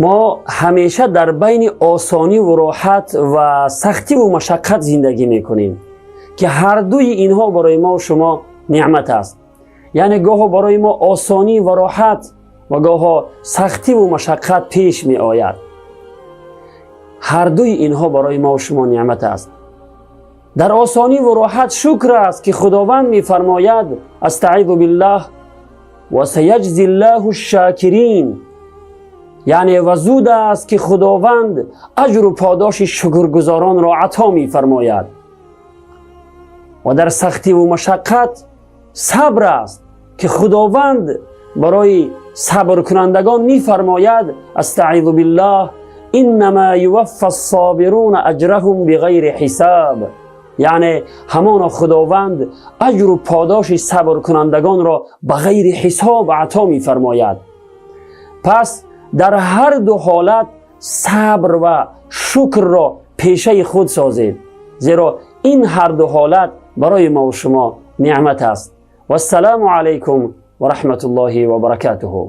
Мо ҳамеша дар байни осониву роҳат ва сахтиву машаққат зиндагӣ мекунем, ки ҳардуи инҳо барои мо шумо неъмат аст. Яъне гоҳо барои мо осонӣ ва роҳат ва гоҳо сахтиву машаққат пеш меояд. Ҳардуи инҳо барои мо шумо неъмат аст. Дар осонӣ ва роҳат шукр аст, ки Худованд мефармояд: أستعيذ بالله وسيجزي الله الشاكرين. Яъне ва зуд аст, ки Худованд аҷру подоши шукргузоронро ато мефармояд. Ва дар сахтиву машаққат сабр аст, ки Худованд барои сабркунандагон мефармояд: أستعيذ بالله إنما يوفى الصابرون أجرهم بغير حساب. Яъне ҳамоно Худованд аҷру подоши сабркунандагонро ба ғайри ҳисоб ато мефармояд. Пас дар ҳар ду ҳолат сабр ва шукрро пешаи худ созед, зеро ин ҳар ду ҳолат барои мо шумо неъмат аст. Вассалому алайкум ва раҳматуллоҳи ва баракатуҳу.